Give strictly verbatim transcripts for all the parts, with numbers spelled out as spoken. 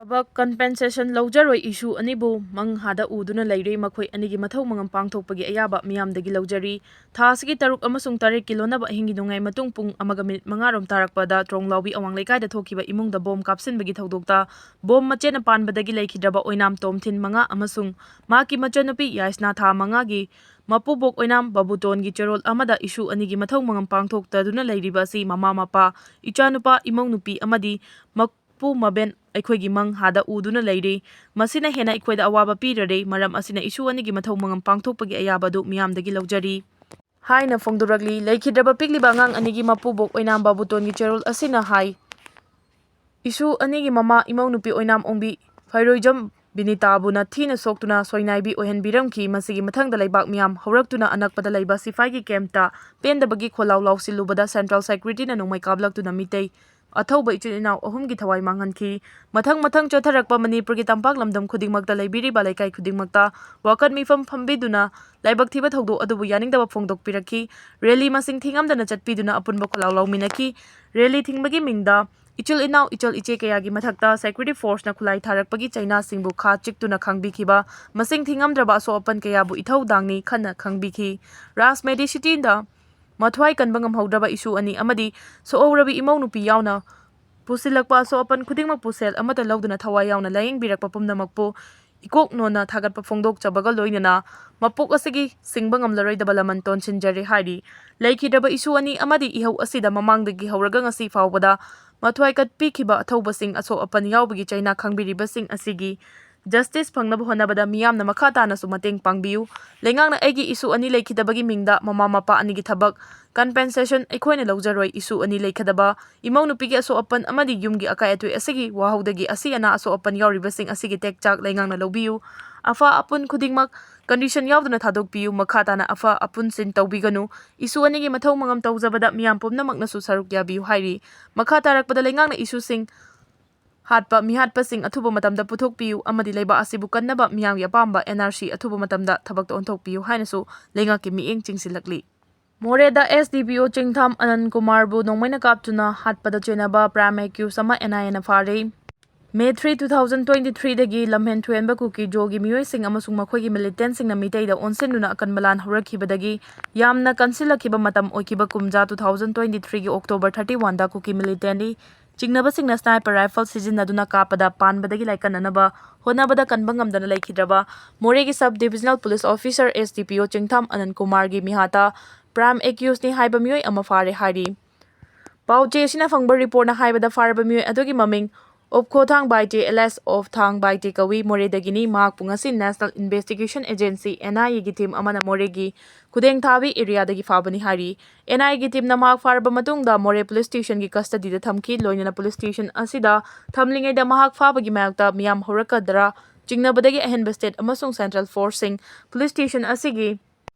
ꯊꯕꯛ ꯀꯝꯄꯦꯟꯁꯦꯁꯟ ꯂꯧꯖꯔꯣꯏ ꯏꯁꯨ ꯑꯅꯤꯕꯨ ꯃꯪ ꯍꯥꯗ ꯎꯗꯨꯅ ꯂꯩꯔꯦ꯫ ꯃꯈꯣꯏ ꯑꯅꯤꯒꯤ ꯃꯊꯧ ꯃꯉꯝ ꯄꯥꯡꯊꯣꯛꯄꯒꯤ ꯑꯌꯥꯕ ꯃꯤꯌꯥꯝꯗꯒꯤ ꯂꯧꯖꯔꯤ꯫ ꯊꯥ ꯑꯁꯤꯒꯤ ꯇꯔꯨꯛ ꯑꯃꯁꯨꯡ ꯇꯔꯦꯠꯀꯤ ꯂꯣꯟꯅꯕ ꯑꯍꯤꯡꯒꯤ ꯅꯣꯡꯌꯥꯏ ꯃꯇꯨꯡ ꯄꯨꯡ ꯑꯃꯒ ꯃꯤꯅꯤꯠ ꯃꯉꯥ ꯔꯣꯝ ꯇꯥꯔꯛꯄꯗ ꯇ꯭ꯔꯣꯡꯂꯥꯎꯕꯤ ꯑꯋꯥꯡ ꯂꯩꯀꯥꯏꯗ ꯊꯣꯛꯈꯤꯕ ꯏꯃꯨꯡꯗ ꯕꯣꯝ ꯀꯥꯞꯁꯤꯟꯕꯒꯤ ꯊꯧꯗꯣꯛꯇ ꯕꯣꯝ ꯃꯆꯦꯠꯅ ꯄꯥꯟꯕꯗꯒꯤ ꯂꯩꯈꯤꯗ꯭ꯔꯕ ꯑꯣꯏꯅꯥꯝ ꯇꯣꯝꯊꯤꯟ ꯃꯉꯥ ꯑꯃꯁꯨꯡ ꯃꯍꯥꯛꯀꯤ ꯃꯆꯟꯅꯨꯄꯤ ꯌꯥꯏꯁꯅꯥ ꯊꯥ ꯃꯉꯥꯒꯤ ꯃꯄꯨꯕꯣꯛ ꯑꯣꯏꯅꯥꯝ ꯕꯥꯕꯨꯇꯣꯟꯒꯤ ꯆꯦꯔꯣꯜ ꯑꯃꯗ ꯏꯁꯨ ꯑꯅꯤꯒꯤ ꯃꯊꯧ ꯃꯉꯝ ꯄꯥꯡꯊꯣꯛꯇꯗꯨꯅ ꯂꯩꯔꯤꯕ ꯑꯁꯤ ꯃꯃꯥ ꯃꯄꯥ, ꯏꯆꯥꯅꯨꯄꯥ, ꯏꯃꯧ ꯅꯨꯄꯤ ꯑꯃꯗꯤ ꯃꯄꯨ ꯃꯕꯦꯟ ꯑꯩꯈꯣꯏꯒꯤ ꯃꯪ ꯍꯥꯗ ꯎꯗꯨꯅ ꯂꯩꯔꯤ꯫ ꯃꯁꯤꯅ ꯍꯦꯟꯅ ꯑꯩꯈꯣꯏꯗ ꯑꯋꯥꯕ ꯄꯤꯔꯔꯦ꯫ ꯃꯔꯝ ꯑꯁꯤꯅ ꯏꯁꯨ ꯑꯅꯤꯒꯤ ꯃꯊꯧ ꯃꯉꯝ ꯄꯥꯡꯊꯣꯛꯄꯒꯤ ꯑꯌꯥꯕ ꯑꯗꯨ ꯃꯤꯌꯥꯝꯗꯒꯤ ꯂꯧꯖꯔꯤ ꯍꯥꯏꯅ ꯐꯣꯡꯗꯣꯔꯛꯂꯤ꯫ ꯂꯩꯈꯤꯗ꯭ꯔꯕ ꯄꯤꯛꯂꯤꯕ ꯑꯉꯥꯡ ꯑꯅꯤꯒꯤ ꯃꯄꯨꯕꯣꯛ ꯑꯣꯏꯅꯥꯝ ꯕꯥꯕꯨꯇꯣꯟꯒꯤ ꯆꯦꯔꯣꯜ ꯑꯁꯤꯅ ꯍꯥꯏ, ꯏꯁꯨ ꯑꯅꯤꯒꯤ ꯃꯃꯥ ꯏꯃꯧ ꯅꯨꯄꯤ ꯑꯣꯏꯅꯥꯝ ꯑꯣꯡꯕꯤ ꯐꯩꯔꯣꯏꯖꯝ ꯕꯤꯅꯤꯇꯥꯕꯨꯅ ꯊꯤꯅ ꯁꯣꯛꯇꯨꯅ ꯁꯣꯏꯅꯥꯏꯕꯤ ꯑꯣꯏꯍꯟꯕꯤꯔꯝꯈꯤ꯫ ꯃꯁꯤꯒꯤ ꯃꯊꯪꯗ ꯂꯩꯕꯥꯛ ꯃꯤꯌꯥꯝ ꯍꯧꯔꯛꯇꯨꯅ ꯑꯅꯛꯄꯗ ꯂꯩꯕ ꯁꯤꯐꯥꯏꯒꯤ ꯀꯦꯝꯞꯇ ꯄꯦꯟꯗꯕꯒꯤ ꯈꯣꯜꯂꯥꯎ ꯂꯥꯎꯁꯤꯜꯂꯨꯕꯗ ꯁꯦꯟꯇ꯭ꯔꯦꯜ ꯁꯦꯀ꯭ꯌꯨꯔꯤꯇꯤꯅ ꯅꯣꯡꯃꯩ ꯀꯥꯞꯂꯛꯇꯨꯅ ꯃꯤꯇꯩ ꯑꯊꯧꯕ ꯏꯆꯤꯜ ꯏꯅꯥꯎ ꯑꯍꯨꯝꯒꯤ ꯊꯋꯥꯏ ꯃꯥꯡꯍꯟꯈꯤ꯫ ꯃꯊꯪ ꯃꯊꯪ ꯆꯠꯊꯔꯛꯄ ꯃꯅꯤꯄꯨꯔꯒꯤ ꯇꯝꯄꯥꯛ ꯂꯝꯗꯝ ꯈꯨꯗꯤꯡꯃꯛꯇ ꯂꯩꯕꯤꯔꯤꯕ ꯂꯩꯀꯥꯏ ꯈꯨꯗꯤꯡꯃꯛꯇ ꯋꯥꯀꯠ ꯃꯤꯐꯝ ꯐꯝꯕꯤꯗꯨꯅ ꯂꯥꯏꯕꯛ ꯊꯤꯕ ꯊꯧꯗꯣꯛ ꯑꯗꯨꯕꯨ ꯌꯥꯅꯤꯡꯗꯕ ꯐꯣꯡꯗꯣꯛꯄꯤꯔꯛꯈꯤ꯫ ꯔꯦꯂꯤ ꯃꯁꯤꯡ ꯊꯤꯉꯝꯗꯅ ꯆꯠꯄꯤꯗꯨꯅ ꯑꯄꯨꯟꯕ ꯈꯣꯜꯂꯥꯎ ꯂꯥꯎꯃꯤꯟꯅꯈꯤ꯫ ꯔꯦꯂꯤ ꯊꯤꯡꯕꯒꯤ ꯃꯤꯡꯗ ꯏꯆꯤꯜ ꯏꯅꯥꯎ, ꯏꯆꯜ ꯏꯆꯦ ꯀꯌꯥꯒꯤ ꯃꯊꯛꯇ ꯁꯦꯀ꯭ꯌꯨꯔꯤꯇꯤ ꯐꯣꯔꯁꯅ ꯈꯨꯠꯂꯥꯏ ꯊꯥꯔꯛꯄꯒꯤ ꯆꯩꯅꯥꯁꯤꯡꯕꯨ ꯈꯥ ꯆꯤꯛꯇꯨꯅ ꯈꯥꯡꯕꯤꯈꯤꯕ, ꯃꯁꯤꯡ ꯊꯤꯉꯝꯗ꯭ꯔꯕ ꯑꯁꯣꯛ ꯑꯄꯟ ꯀꯌꯥꯕꯨ ꯏꯊꯧꯗꯥꯡꯅꯤ ꯈꯟꯅ ꯈꯪꯕꯤꯈꯤ꯫ ꯔꯥꯖ ꯃꯦꯗꯤꯁꯤꯇꯤꯗ ꯃꯊ꯭ꯋꯥꯏ ꯀꯟꯕ ꯉꯝꯍꯧꯗ꯭ꯔꯕ ꯏꯁꯨ ꯑꯅꯤ ꯑꯃꯗꯤ ꯁꯣꯛꯍꯧꯔꯕꯤ ꯏꯃꯧ ꯅꯨꯄꯤ ꯌꯥꯎꯅ ꯄꯨꯁꯤꯜꯂꯛꯄ ꯑꯁꯣꯛ ꯑꯄꯟ ꯈꯨꯗꯤꯡꯃꯛꯄꯨ ꯁꯦꯜ ꯑꯃꯠꯇ ꯂꯧꯗꯨꯅ ꯊꯋꯥꯏ ꯌꯥꯎꯅ ꯂꯥꯌꯦꯡꯕꯤꯔꯛꯄ ꯄꯨꯝꯅꯃꯛꯄꯨ ꯏꯀꯣꯛ ꯅꯣꯟꯅ ꯊꯥꯒꯠꯄ ꯐꯣꯡꯗꯣꯛꯆꯕꯒ ꯂꯣꯏꯅꯅ ꯃꯄꯣꯛ ꯑꯁꯤꯒꯤ ꯁꯤꯡꯕ ꯉꯝꯂꯔꯣꯏꯗꯕ ꯂꯃꯟ ꯇꯣꯟꯁꯤꯟꯖꯔꯤ ꯍꯥꯏꯔꯤ꯫ ꯂꯩꯈꯤꯗ꯭ꯔꯕ ꯏꯁꯨ ꯑꯅꯤ ꯑꯃꯗꯤ ꯏꯍꯧ ꯑꯁꯤꯗ ꯃꯃꯥꯡꯗꯒꯤ ꯍꯧꯔꯒ ꯉꯁꯤ ꯐꯥꯎꯕꯗ ꯃꯊ꯭ꯋꯥꯏ ꯀꯠꯄꯤꯈꯤꯕ ꯑꯊꯧꯕꯁꯤꯡ, ꯑꯁꯣꯛ ꯑꯄꯟ ꯌꯥꯎꯕꯒꯤ ꯆꯩꯅꯥ ꯈꯪꯕꯤꯔꯤꯕꯁꯤꯡ ꯑꯁꯤꯒꯤ ꯖꯁꯇꯤꯁ ꯐꯪꯅꯕ ꯍꯣꯠꯅꯕꯗ ꯃꯤꯌꯥꯝꯅ ꯃꯈꯥ ꯇꯥꯅꯁꯨ ꯃꯇꯦꯡ ꯄꯥꯡꯕꯤꯌꯨ꯫ ꯂꯩꯉꯥꯛꯅ ꯑꯩꯒꯤ ꯏꯁꯨ ꯑꯅꯤ ꯂꯩꯈꯤꯗꯕꯒꯤ ꯃꯤꯡꯗ ꯃꯃꯥ ꯃꯄꯥ ꯑꯅꯤꯒꯤ ꯊꯕꯛ ꯀꯝꯄꯦꯟꯁꯦꯁꯟ ꯑꯩꯈꯣꯏꯅ ꯂꯧꯖꯔꯣꯏ꯫ ꯏꯁꯨ ꯑꯅꯤ ꯂꯩꯈꯤꯗꯕ ꯏꯃꯧ ꯅꯨꯄꯤꯒꯤ ꯑꯁꯣꯛ ꯑꯄꯟ ꯑꯃꯗꯤ ꯌꯨꯝꯒꯤ ꯑꯀꯥꯏ ꯑꯇꯣꯏ ꯑꯁꯤꯒꯤ ꯋꯥꯍꯧꯗꯒꯤ ꯑꯁꯤ ꯑꯅꯥ ꯑꯁꯣꯛ ꯑꯄꯟ ꯌꯥꯎꯔꯤꯕꯁꯤꯡ ꯑꯁꯤꯒꯤ ꯇꯦꯛꯆꯥꯛ ꯂꯩꯉꯥꯛꯅ ꯂꯧꯕꯤꯌꯨ꯫ ꯑꯐ ꯑꯄꯨꯟ ꯈꯨꯗꯤꯡꯃꯛ ꯀꯟꯗꯤꯁꯟ ꯌꯥꯎꯗꯅ ꯊꯥꯗꯣꯛꯄꯤꯌꯨ꯫ ꯃꯈꯥ ꯇꯥꯅ ꯑꯐ ꯑꯄꯨꯟꯁꯤꯟ ꯇꯧꯕꯤꯒꯅꯨ꯫ ꯏꯁꯨ ꯑꯅꯤꯒꯤ ꯃꯊꯧ ꯃꯉꯝ ꯇꯧꯖꯕꯗ ꯃꯤꯌꯥꯝ ꯄꯨꯝꯅꯃꯛꯅꯁꯨ ꯁꯔꯨꯛ ꯌꯥꯕꯤꯌꯨ ꯍꯥꯏꯔꯤ꯫ ꯃꯈꯥ ꯇꯥꯔꯛꯄꯗ ꯂꯩꯉꯥꯛꯅ ꯏꯁꯨꯁꯤꯡ ꯍꯥꯠꯄ ꯃꯤꯍꯥꯠꯄꯁꯤꯡ ꯑꯊꯨꯕ ꯃꯇꯝꯗ ꯄꯨꯊꯣꯛꯄꯤꯌꯨ ꯑꯃꯗꯤ ꯂꯩꯕꯥꯛ ꯑꯁꯤꯕꯨ ꯀꯟꯅꯕ ꯃꯤꯌꯥꯝꯒꯤ ꯑꯄꯥꯝꯕ ꯑꯦꯟ ꯑꯥꯔ ꯁꯤ ꯑꯊꯨꯕ ꯃꯇꯝꯗ ꯊꯕꯛꯇ ꯑꯣꯟꯊꯣꯛꯄꯤꯌꯨ ꯍꯥꯏꯅꯁꯨ ꯂꯩꯉꯥꯛꯀꯤ ꯃꯤꯠꯌꯦꯡ ꯆꯤꯡꯁꯤꯜꯂꯛꯂꯤ꯫ ꯃꯣꯔꯦꯗ ꯑꯦꯁ ꯗꯤ ꯄꯤ ꯑꯣ ꯆꯤꯡꯊꯥꯝ ꯑꯅꯟ ꯀꯨꯃꯥꯔꯕꯨ ꯅꯣꯡꯃꯩꯅ ꯀꯥꯞꯇꯨꯅ ꯍꯥꯠꯄꯗ ꯆꯦꯟꯅꯕ ꯄ꯭ꯔꯥꯏꯝ ꯑꯦꯀ꯭ꯌꯨꯁ ꯑꯃ ꯑꯦꯟ ꯑꯥꯏ ꯑꯦꯅ ꯐꯥꯔꯦ꯫ May three, two thousand twenty-threeꯗꯒꯤ ꯂꯝꯍꯦꯟ ꯊꯣꯏꯍꯦꯟꯕ ꯀꯨꯀꯤ ꯖꯣꯒꯤ ꯃꯤꯑꯣꯏꯁꯤꯡ ꯑꯃꯁꯨꯡ ꯃꯈꯣꯏꯒꯤ ꯃꯤꯂꯤꯇꯦꯟꯁꯤꯡꯅ ꯃꯤꯇꯩꯗ ꯑꯣꯟꯁꯤꯟꯗꯨꯅ ꯑꯀꯟꯕ ꯂꯥꯟ ꯍꯧꯔꯛꯈꯤꯕꯗꯒꯤ ꯌꯥꯝꯅ ꯀꯟꯁꯤꯜꯂꯛꯈꯤꯕ ꯃꯇꯝ ꯑꯣꯏꯈꯤꯕ ꯀꯨꯝꯖꯥ two thousand twenty-threeꯒꯤ October thirty-oneꯗ ꯀꯨꯀꯤ ꯃꯤꯂꯤꯇꯦꯟꯒꯤ ꯆꯤꯡꯅꯕꯁꯤꯡꯅ sniper rifle ꯁꯤꯖꯤꯟꯅꯗꯨꯅ ꯀꯥꯞꯄꯗ ꯄꯥꯟꯕꯗꯒꯤ ꯂꯥꯏꯀꯠꯅꯅꯕ ꯍꯣꯠꯅꯕꯗ ꯀꯟꯕ ꯉꯝꯗꯅ ꯂꯩꯈꯤꯗ꯭ꯔꯕ ꯃꯣꯔꯦꯒꯤ Sub Divisional Police Officer, S D P O, ꯆꯤꯡꯊꯥꯝ ꯑꯅꯟ ꯀꯨꯃꯥꯔꯒꯤ ꯃꯤꯍꯥꯠꯇ prime accusedꯅꯤ ꯍꯥꯏꯕ ꯃꯤꯑꯣꯏ ꯑꯃ ꯐꯥꯔꯦ ꯍꯥꯏꯔꯤ꯫ ꯄꯥꯎ ꯆꯦ ꯑꯁꯤꯅ ꯐꯪꯕ reportꯅ ꯍꯥꯏꯕꯗ ꯐꯥꯔꯕ ꯃꯤꯑꯣꯏ ꯑꯗꯨꯒꯤ ꯃꯃꯤꯡ ꯑꯣꯞꯈꯣ ꯊꯥꯡ ꯕꯥꯏꯇꯦ alias ꯑꯣꯞ ꯊꯥꯡ ꯕꯥꯏꯇꯦ ꯀꯧꯏ꯫ ꯃꯣꯔꯦꯗꯒꯤꯅꯤ꯫ ꯃꯍꯥꯛꯄꯨ ꯉꯁꯤ National Investigation Agency, N I Aꯒꯤ team ꯑꯃꯅ ꯃꯣꯔꯦꯒꯤ ꯈꯨꯗꯦꯡꯊꯥꯕꯤ areaꯗꯒꯤ ꯐꯥꯕꯅꯤ ꯍꯥꯏꯔꯤ꯫ N I Aꯒꯤ teamꯅ ꯃꯍꯥꯛ ꯐꯥꯔꯕ ꯃꯇꯨꯡꯗ ꯃꯣꯔꯦ police stationꯒꯤ custodyꯗ ꯊꯝꯈꯤ꯫ ꯂꯣꯏꯅꯅ police station ꯑꯁꯤꯗ ꯊꯝꯂꯤꯉꯩꯗ ꯃꯍꯥꯛ ꯐꯥꯕꯒꯤ ꯃꯥꯌꯣꯛꯇ ꯃꯤꯌꯥꯝ ꯍꯧꯔꯛꯀꯗ꯭ꯔꯥ ꯆꯤꯡꯅꯕꯗꯒꯤ ꯑꯍꯦꯟꯕ state ꯑꯃꯁꯨꯡ central forceꯁꯤꯡ police station ꯑꯁꯤꯒꯤ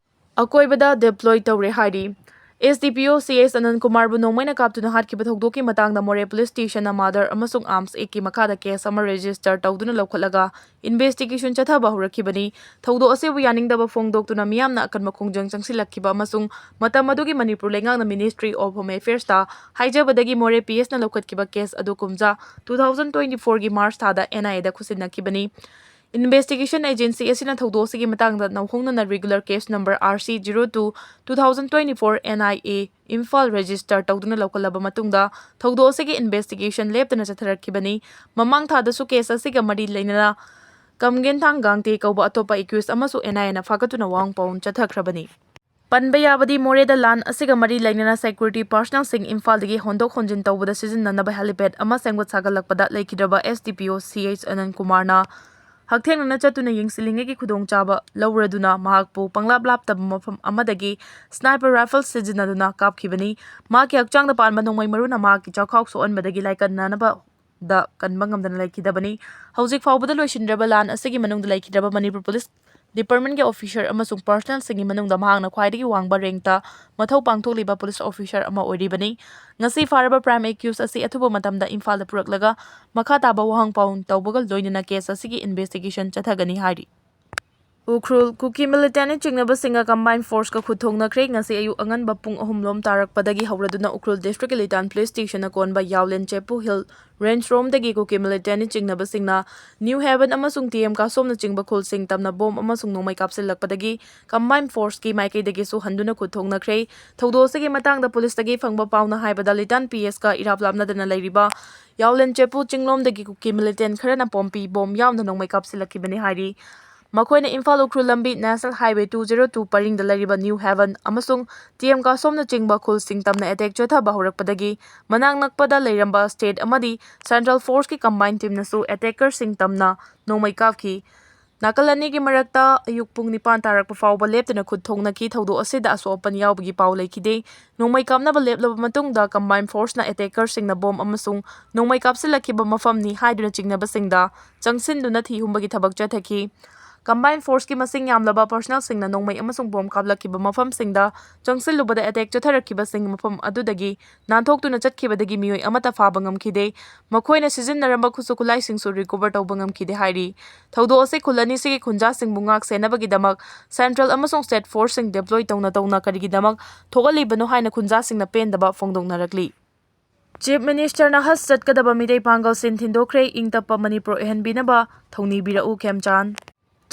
ꯑꯀꯣꯏꯕꯗ deploy ꯇꯧꯔꯦ ꯍꯥꯏꯔꯤ꯫ S D P O C S ꯑꯅꯟ ꯀꯨꯃꯥꯔꯕꯨ ꯅꯣꯡꯃꯩꯅ ꯀꯥꯞꯇꯨꯅ ꯍꯥꯠꯈꯤꯕ ꯊꯧꯗꯣꯛꯀꯤ ꯃꯇꯥꯡꯗ ꯃꯣꯔꯦ police stationꯅ murder ꯑꯃꯁꯨꯡ arms actꯀꯤ ꯃꯈꯥꯗ case ꯑꯃ register ꯇꯧꯗꯨꯅ ꯂꯧꯈꯠꯂꯒ investigation ꯆꯠꯊꯕ ꯍꯧꯔꯛꯈꯤꯕꯅꯤ꯫ ꯊꯧꯗꯣꯛ ꯑꯁꯤꯕꯨ ꯌꯥꯅꯤꯡꯗꯕ ꯐꯣꯡꯗꯣꯛꯇꯨꯅ ꯃꯤꯌꯥꯝꯅ ꯑꯀꯟꯕ ꯈꯣꯡꯖꯪ ꯆꯪꯁꯤꯜꯂꯛꯈꯤꯕ ꯑꯃꯁꯨꯡ ꯃꯇꯝ ꯑꯗꯨꯒꯤ ꯃꯅꯤꯄꯨꯔ ꯂꯩꯉꯥꯛꯅ Ministry of Home Affairsꯇ ꯍꯥꯏꯖꯕꯗꯒꯤ ꯃꯣꯔꯦ P Sꯅ ꯂꯧꯈꯠꯈꯤꯕ case ꯑꯗꯨ ꯀꯨꯝꯖꯥ two thousand twenty-fourꯒꯤ March ꯊꯥꯗ N I Aꯗ ꯈꯨꯠꯁꯤꯟꯅꯈꯤꯕꯅꯤ꯫ Investigation Agency ꯑꯁꯤꯅ ꯊꯧꯗꯣꯛ ꯑꯁꯤꯒꯤ ꯃꯇꯥꯡꯗ ꯅꯧꯍꯧꯅꯅ regular case number R C zero two two thousand twenty-four N I A Imphal register ꯇꯧꯗꯨꯅ ꯂꯧꯈꯠꯂꯕ ꯃꯇꯨꯡꯗ ꯊꯧꯗꯣꯛ ꯑꯁꯤꯒꯤ investigation ꯂꯦꯞꯇꯅ ꯆꯠꯊꯔꯛꯈꯤꯕꯅꯤ꯫ ꯃꯃꯥꯡ ꯊꯥꯗꯁꯨ case ꯑꯁꯤꯒ ꯃꯔꯤ ꯂꯩꯅꯅ ꯀꯝꯒꯦꯟꯊꯥꯡ ꯒꯥꯡꯇꯦ ꯀꯧꯕ ꯑꯇꯣꯞꯄ accused ꯑꯃꯁꯨ N I Aꯅ ꯐꯥꯒꯠꯇꯨꯅ ꯋꯥꯍꯪ ꯄꯥꯎꯈꯨꯝ ꯆꯠꯊꯈ꯭ꯔꯕꯅꯤ꯫ ꯄꯟꯕ ꯌꯥꯕꯗꯤ, ꯃꯣꯔꯦꯗ ꯂꯥꯟ ꯑꯁꯤꯒ ꯃꯔꯤ ꯂꯩꯅꯅ security personnelꯁꯤꯡ ꯏꯝꯐꯥꯜꯗꯒꯤ ꯍꯣꯟꯗꯣꯛ ꯍꯣꯟꯖꯤꯟ ꯇꯧꯕꯗ ꯁꯤꯖꯤꯟꯅꯅꯕ helipad ꯑꯃ ꯁꯦꯝꯒꯠ ꯁꯥꯒꯠꯂꯛꯄꯗ ꯂꯩꯈꯤꯗ꯭ꯔꯕ S D P O C H ꯑꯅꯟ ꯀꯨꯃꯥꯔꯅ ꯍꯛꯊꯦꯡꯅꯅ ꯆꯠꯇꯨꯅ ꯌꯦꯡꯁꯤꯜꯂꯤꯉꯩꯒꯤ ꯈꯨꯗꯣꯡꯆꯥꯕ ꯂꯧꯔꯗꯨꯅ ꯃꯍꯥꯛꯄꯨ ꯄꯪꯂꯥꯞ ꯂꯥꯞꯇꯕ ꯃꯐꯝ ꯑꯃꯗꯒꯤ sniper rifle ꯁꯤꯖꯤꯟꯅꯗꯨꯅ ꯀꯥꯞꯈꯤꯕꯅꯤ꯫ ꯃꯍꯥꯛꯀꯤ ꯍꯛꯆꯥꯡꯗ ꯄꯥꯟꯕ ꯅꯣꯡꯃꯩ ꯃꯔꯨꯅ ꯃꯍꯥꯛꯀꯤ ꯆꯥꯛꯈꯥꯎ ꯁꯣꯛꯍꯟꯕꯗꯒꯤ ꯂꯥꯏꯀꯠꯅꯅꯕ ꯗ ꯀꯟꯕ ꯉꯝꯗꯅ ꯂꯩꯈꯤꯗꯕꯅꯤ꯫ ꯍꯧꯖꯤꯛ ꯐꯥꯎꯕꯗ ꯂꯣꯏꯁꯤꯟꯗ꯭ꯔꯕ ꯂꯥꯟ ꯑꯁꯤꯒꯤ ꯃꯅꯨꯡꯗ ꯂꯩꯈꯤꯗ꯭ꯔꯕ ꯃꯅꯤꯄꯨꯔ police departmentꯀꯤ officer ꯑꯃꯁꯨꯡ personnelꯁꯤꯡꯒꯤ ꯃꯅꯨꯡꯗ ꯃꯍꯥꯛꯅ ꯈ꯭ꯋꯥꯏꯗꯒꯤ ꯋꯥꯡꯕ rankꯇ ꯃꯊꯧ ꯄꯥꯡꯊꯣꯛꯂꯤꯕ police officer ꯑꯃ ꯑꯣꯏꯔꯤꯕꯅꯤ꯫ ꯉꯁꯤ ꯐꯥꯔꯕ prime accused ꯑꯁꯤ ꯑꯊꯨꯕ ꯃꯇꯝꯗ ꯏꯝꯐꯥꯜꯗ ꯄꯨꯔꯛꯂꯒ ꯃꯈꯥ ꯇꯥꯕ ꯋꯥꯍꯪ ꯄꯥꯎꯈꯨꯝ ꯇꯧꯕꯒ ꯂꯣꯏꯅꯅ case ꯑꯁꯤꯒꯤ investigation ꯆꯠꯊꯒꯅꯤ ꯍꯥꯏꯔꯤ꯫ ꯎꯈ꯭ꯔꯨꯜ, ꯀꯨꯀꯤ ꯃꯤꯂꯤꯇꯦꯟꯅ ꯆꯤꯡꯅꯕꯁꯤꯡꯒ ꯀꯝꯕꯥꯏꯟ ꯐꯣꯔꯁꯀ ꯈꯨꯠ ꯊꯣꯛꯅꯈ꯭ꯔꯦ꯫ ꯉꯁꯤ ꯑꯌꯨꯛ ꯑꯉꯟꯕ ꯄꯨꯡ ꯑꯍꯨꯝ ꯂꯣꯝ ꯇꯥꯔꯛꯄꯗꯒꯤ ꯍꯧꯔꯗꯨꯅ ꯎꯈ꯭ꯔꯨꯜ ꯗꯤꯁꯇ꯭ꯔꯤꯛ ꯏꯂꯤꯇꯥꯟ ꯄꯨꯂꯤꯁ ꯁ꯭ꯇꯦꯁꯟꯅ ꯀꯣꯟꯕ ꯌꯥꯎꯂꯦꯟ ꯆꯦꯄꯨ ꯍꯤꯜ ꯔꯦꯟꯖ ꯔꯣꯝꯗꯒꯤ ꯀꯨꯀꯤ ꯃꯤꯂꯤꯇꯦꯟꯅ ꯆꯤꯡꯅꯕꯁꯤꯡꯅ ꯅ꯭ꯌꯨ ꯍꯦꯚꯟ ꯑꯃꯁꯨꯡ ꯇꯤ ꯑꯦꯝ ꯀꯥꯁꯣꯝꯅ ꯆꯤꯡꯕ ꯈꯨꯜꯁꯤꯡ ꯇꯝꯅ ꯕꯣꯝ ꯑꯃꯁꯨꯡ ꯅꯣꯡꯃꯩ ꯀꯥꯞꯁꯤꯜꯂꯛꯄꯗꯒꯤ ꯀꯝꯕꯥꯏꯟ ꯐꯣꯔꯁꯀꯤ ꯃꯥꯏꯀꯩꯗꯒꯤꯁꯨ ꯍꯟꯗꯨꯅ ꯈꯨꯠ ꯊꯣꯛꯅꯈ꯭ꯔꯦ꯫ ꯊꯧꯗꯣꯛ ꯑꯁꯤꯒꯤ ꯃꯇꯥꯡꯗ ꯄꯨꯂꯤꯁꯇꯒꯤ ꯐꯪꯕ ꯄꯥꯎꯅ ꯍꯥꯏꯕꯗ, ꯂꯤꯇꯥꯟ ꯄꯤ ꯑꯦꯁꯀ ꯏꯔꯥꯞ ꯂꯥꯞꯅꯗꯅ ꯂꯩꯔꯤꯕ ꯌꯥꯎꯂꯦꯟ ꯆꯦꯄꯨ ꯆꯤꯡꯂꯣꯝꯗꯒꯤ ꯀꯨꯀꯤ ꯃꯤꯂꯤꯇꯦꯟ ꯈꯔꯅ ꯄꯣꯝꯄꯤ ꯕꯣꯝ ꯌꯥꯎꯅ ꯅꯣꯡꯃꯩ ꯀꯥꯞꯁꯤꯜꯂꯛꯈꯤꯕꯅꯤ ꯍꯥꯏꯔꯤ꯫ ꯃꯈꯣꯏꯅ ꯏꯝꯐꯥꯜ ꯎꯈ꯭ꯔꯨꯜ ꯂꯝꯕꯤ National Highway two zero two ꯄꯔꯤꯡꯗ ꯂꯩꯔꯤꯕ ꯅ꯭ꯌꯨ ꯍꯦꯚꯟ ꯑꯃꯁꯨꯡ ꯇꯤ ꯑꯦꯝ ꯀꯥꯁꯣꯝꯅ ꯆꯤꯡꯕ ꯈꯨꯜꯁꯤꯡ ꯇꯝꯅ ꯑꯦꯇꯦꯛ ꯆꯠꯊꯕ ꯍꯧꯔꯛꯄꯗꯒꯤ ꯃꯅꯥꯛ ꯅꯛꯄꯗ ꯂꯩꯔꯝꯕ ꯁ꯭ꯇꯦꯠ ꯑꯃꯗꯤ ꯁꯦꯟꯇ꯭ꯔꯦꯜ ꯐꯣꯔꯁꯀꯤ ꯀꯝꯕꯥꯏꯟ ꯇꯤꯝꯅꯁꯨ ꯑꯦꯇꯦꯀꯔꯁꯤꯡ ꯇꯝꯅ ꯅꯣꯡꯃꯩ ꯀꯥꯞꯈꯤ꯫ ꯅꯥꯀꯜ ꯑꯅꯤꯒꯤ ꯃꯔꯛꯇ ꯑꯌꯨꯛ ꯄꯨꯡ ꯅꯤꯄꯥꯟ ꯇꯥꯔꯛꯄ ꯐꯥꯎꯕ ꯂꯦꯞꯇꯅ ꯈꯨꯠ ꯊꯣꯛꯅꯈꯤ꯫ ꯊꯧꯗꯣꯛ ꯑꯁꯤꯗ ꯑꯁꯣꯛ ꯑꯄꯟ ꯌꯥꯎꯕꯒꯤ ꯄꯥꯎ ꯂꯩꯈꯤꯗꯦ꯫ ꯅꯣꯡꯃꯩ ꯀꯥꯞꯅꯕ ꯂꯦꯞꯂꯕ ꯃꯇꯨꯡꯗ ꯀꯝꯕꯥꯏꯟ ꯐꯣꯔꯁꯅ ꯑꯦꯇꯦꯀꯔꯁꯤꯡꯅ ꯕꯣꯝ ꯑꯃꯁꯨꯡ ꯅꯣꯡꯃꯩ ꯀꯥꯞꯁꯤꯜꯂꯛꯈꯤꯕ ꯃꯐꯝꯅꯤ ꯍꯥꯏꯗꯨꯅ ꯆꯤꯡꯅꯕꯁꯤꯡꯗ ꯆꯪꯁꯤꯟꯗꯨꯅ ꯊꯤꯍꯨꯝꯕꯒꯤ ꯊꯕꯛ ꯆꯠꯊꯈꯤ꯫ ꯀꯝꯕꯥꯏꯟ ꯐꯣꯔꯁꯀꯤ ꯃꯁꯤꯡ ꯌꯥꯝꯂꯕ ꯄꯔꯁꯅꯦꯜꯁꯤꯡꯅ ꯅꯣꯡꯃꯩ ꯑꯃꯁꯨꯡ ꯕꯣꯝ ꯀꯥꯞꯂꯛꯈꯤꯕ ꯃꯐꯝꯁꯤꯡꯗ ꯆꯪꯁꯤꯜꯂꯨꯕꯗ ꯑꯦꯇꯦꯛ ꯆꯠꯊꯔꯛꯈꯤꯕꯁꯤꯡ ꯃꯐꯝ ꯑꯗꯨꯗꯒꯤ ꯅꯥꯟꯊꯣꯛꯇꯨꯅ ꯆꯠꯈꯤꯕꯗꯒꯤ ꯃꯤꯑꯣꯏ ꯑꯃꯠꯇ ꯐꯥꯕ ꯉꯝꯈꯤꯗꯦ꯫ ꯃꯈꯣꯏꯅ ꯁꯤꯖꯤꯟꯅꯔꯝꯕ ꯈꯨꯠꯁꯨ ꯈꯨꯠꯂꯥꯏꯁꯤꯡꯁꯨ ꯔꯤꯀꯣꯚꯔ ꯇꯧꯕ ꯉꯝꯈꯤꯗꯦ ꯍꯥꯏꯔꯤ꯫ ꯊꯧꯗꯣꯛ ꯑꯁꯤ ꯈꯨꯜ ꯑꯅꯤꯁꯤꯒꯤ ꯈꯨꯟꯖꯥꯁꯤꯡꯕꯨ ꯉꯥꯛ ꯁꯦꯟꯅꯕꯒꯤꯗꯃꯛ ꯁꯦꯟꯇ꯭ꯔꯦꯜ ꯑꯃꯁꯨꯡ ꯁ꯭ꯇꯦꯠ ꯐꯣꯔꯁꯁꯤꯡ ꯗꯦꯄ꯭ꯂꯣꯏ ꯇꯧꯅ ꯇꯧꯅ ꯀꯔꯤꯒꯤꯗꯃꯛ ꯊꯣꯛꯍꯜꯂꯤꯕꯅꯣ ꯍꯥꯏꯅ ꯈꯨꯟꯖꯥꯁꯤꯡꯅ ꯄꯦꯟꯗꯕ ꯐꯣꯡꯗꯣꯛꯅꯔꯛꯂꯤ꯫ ꯆꯤꯐ ꯃꯤꯅꯤꯁꯇꯔꯅ ꯍꯖ ꯆꯠꯀꯗꯕ ꯃꯤꯇꯩ ꯄꯥꯡꯒꯜꯁꯤꯡ ꯊꯤꯟꯗꯣꯛꯈ꯭ꯔꯦ꯫ ꯏꯪ ꯇꯞꯄ ꯃꯅꯤꯄꯨꯔ ꯑꯣꯏꯍꯟꯕꯤꯅꯕ ꯊꯧꯅꯤꯕꯤꯔꯛꯎ ꯈꯦꯝꯆꯥꯟ꯫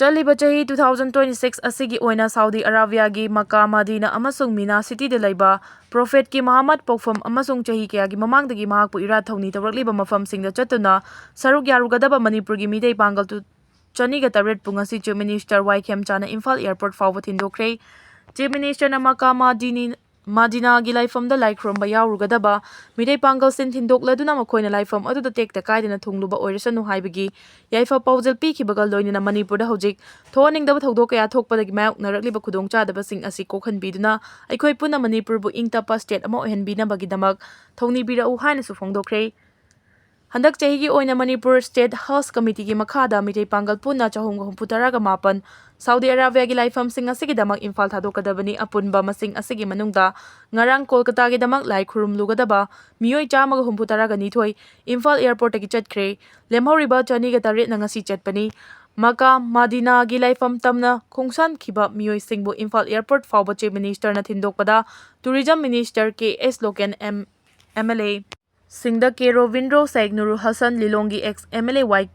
ꯆꯠꯂꯤꯕ ꯆꯍꯤ two thousand twenty six ꯑꯁꯤꯒꯤ ꯑꯣꯏꯅ ꯁꯥꯎꯗꯤ ꯑꯔꯥꯕꯤꯌꯥꯒꯤ ꯃꯀꯥ ꯃꯗꯤꯅꯥ ꯑꯃꯁꯨꯡ ꯃꯤꯅꯥ ꯁꯤꯇꯤꯗ ꯂꯩꯕ ꯄ꯭ꯔꯣꯐꯦꯠꯀꯤ ꯃꯍꯝꯃꯗ ꯄꯣꯛꯐꯝ ꯑꯃꯁꯨꯡ ꯆꯍꯤ ꯀꯌꯥꯒꯤ ꯃꯃꯥꯡꯗꯒꯤ ꯃꯍꯥꯛꯄꯨ ꯏꯔꯥꯠ ꯊꯧꯅꯤ ꯇꯧꯔꯛꯂꯤꯕ ꯃꯐꯝꯁꯤꯡꯗ ꯆꯠꯇꯨꯅ ꯁꯔꯨꯛ ꯌꯥꯔꯨꯒꯗꯕ ꯃꯅꯤꯄꯨꯔꯒꯤ ꯃꯤꯇꯩ ꯄꯥꯡꯒꯜ ꯇꯨ-, ꯆꯅꯤꯒ ꯇꯔꯦꯠꯄꯨ ꯉꯁꯤ ꯆꯤꯐ ꯃꯤꯅꯤꯁꯇꯔ ꯋꯥꯏ ꯈꯦꯝꯆꯥꯅ ꯏꯝꯐꯥꯜ ꯑꯦꯌꯔꯄꯣꯔꯠ ꯐꯥꯎꯕ ꯊꯤꯟꯗꯣꯛꯈ꯭ꯔꯦ꯫ ꯆꯤꯐ ꯃꯤꯅꯤꯁꯇꯔꯅ ꯃꯀꯥ ꯃꯗꯤꯅꯤ-, ꯃꯗꯤꯅꯥꯒꯤ ꯂꯥꯏꯐꯝꯗ ꯂꯥꯏ ꯈꯨꯔꯨꯝꯕ ꯌꯥꯎꯔꯨꯒꯗꯕ ꯃꯤꯇꯩ ꯄꯥꯡꯒꯜꯁꯤꯡ ꯊꯤꯟꯗꯣꯛꯂꯗꯨꯅ ꯃꯈꯣꯏꯅ ꯂꯥꯏꯐꯝ ꯑꯗꯨꯗ ꯇꯦꯛꯇ ꯀꯥꯏꯗꯅ ꯊꯨꯡꯂꯨꯕ ꯑꯣꯏꯔꯁꯅꯨ ꯍꯥꯏꯕꯒꯤ ꯌꯥꯏꯐ ꯄꯥꯎꯖꯦꯜ ꯄꯤꯈꯤꯕꯒ ꯂꯣꯏꯅꯅ ꯃꯅꯤꯄꯨꯔꯗ ꯍꯧꯖꯤꯛ ꯊꯣꯛꯍꯟꯅꯤꯡꯗꯕ ꯊꯧꯗꯣꯛ ꯀꯌꯥ ꯊꯣꯛꯄꯗꯒꯤ ꯃꯥꯌꯣꯛꯅꯔꯛꯂꯤꯕ ꯈꯨꯗꯣꯡꯆꯥꯗꯕꯁꯤꯡ ꯑꯁꯤ ꯀꯣꯛꯍꯟꯕꯤꯗꯨꯅ ꯑꯩꯈꯣꯏ ꯄꯨꯟꯅ ꯃꯅꯤꯄꯨꯔꯕꯨ ꯏꯪ ꯇꯞꯄ ꯁ꯭ꯇꯦꯠ ꯑꯃ ꯑꯣꯏꯍꯟꯕꯤꯅꯕꯒꯤꯗꯃꯛ ꯊꯧꯅꯤꯕꯤꯔꯛꯎ ꯍꯥꯏꯅꯁꯨ ꯐꯣꯡꯗꯣꯛꯈ꯭ꯔꯦ꯫ ꯍꯟꯗꯛ ꯆꯍꯤꯒꯤ ꯑꯣꯏꯅ ꯃꯅꯤꯄꯨꯔ ꯁ꯭ꯇꯦꯠ ꯍꯖ ꯀꯃꯤꯇꯤꯒꯤ ꯃꯈꯥꯗ ꯃꯤꯇꯩ ꯄꯥꯡꯒꯜ ꯄꯨꯟꯅ ꯆꯍꯨꯝꯒ ꯍꯨꯝꯐꯨ ꯇꯔꯥꯒ ꯃꯥꯄꯟ ꯁꯥꯎꯗꯤ ꯑꯔꯥꯕꯤꯌꯥꯒꯤ ꯂꯥꯏꯐꯝꯁꯤꯡ ꯑꯁꯤꯒꯤꯗꯃꯛ ꯏꯝꯐꯥꯜ ꯊꯥꯗꯣꯛꯀꯗꯕꯅꯤ꯫ ꯑꯄꯨꯟꯕ ꯃꯁꯤꯡ ꯑꯁꯤꯒꯤ ꯃꯅꯨꯡꯗ ꯉꯔꯥꯡ ꯀꯣꯜꯀꯇꯥꯒꯤꯗꯃꯛ ꯂꯥꯏ ꯈꯨꯔꯨꯝꯂꯨꯒꯗꯕ ꯃꯤꯑꯣꯏ ꯆꯥꯝꯃꯒ ꯍꯨꯝꯐꯨ ꯇꯔꯥꯒ ꯅꯤꯊꯣꯏ ꯏꯝꯐꯥꯜ ꯑꯦꯌꯔꯄꯣꯔꯠꯇꯒꯤ ꯆꯠꯈ꯭ꯔꯦ꯫ ꯂꯦꯝꯍꯧꯔꯤꯕ ꯆꯅꯤꯒ ꯇꯔꯦꯠꯅ ꯉꯁꯤ ꯆꯠꯄꯅꯤ꯫ ꯃꯀꯥ ꯃꯗꯤꯅꯥꯒꯤ ꯂꯥꯏꯐꯝ ꯇꯝꯅ ꯈꯣꯡꯁꯥꯟꯈꯤꯕ ꯃꯤꯑꯣꯏꯁꯤꯡꯕꯨ ꯏꯝꯐꯥꯜ ꯑꯦꯌꯔꯄꯣꯔꯠ ꯐꯥꯎꯕ Chief Minister ꯅ ꯊꯤꯟꯗꯣꯛꯄꯗ Tourism Minister K S Loken, M L A ꯁꯤꯡꯗ ꯀꯦ ꯔꯣꯕꯤꯟꯗ꯭ꯔꯣ, ꯁꯦꯈ ꯅꯨꯔꯨꯜ ꯍꯁꯟ, ꯂꯤꯂꯣꯡꯒꯤ ex M L A Y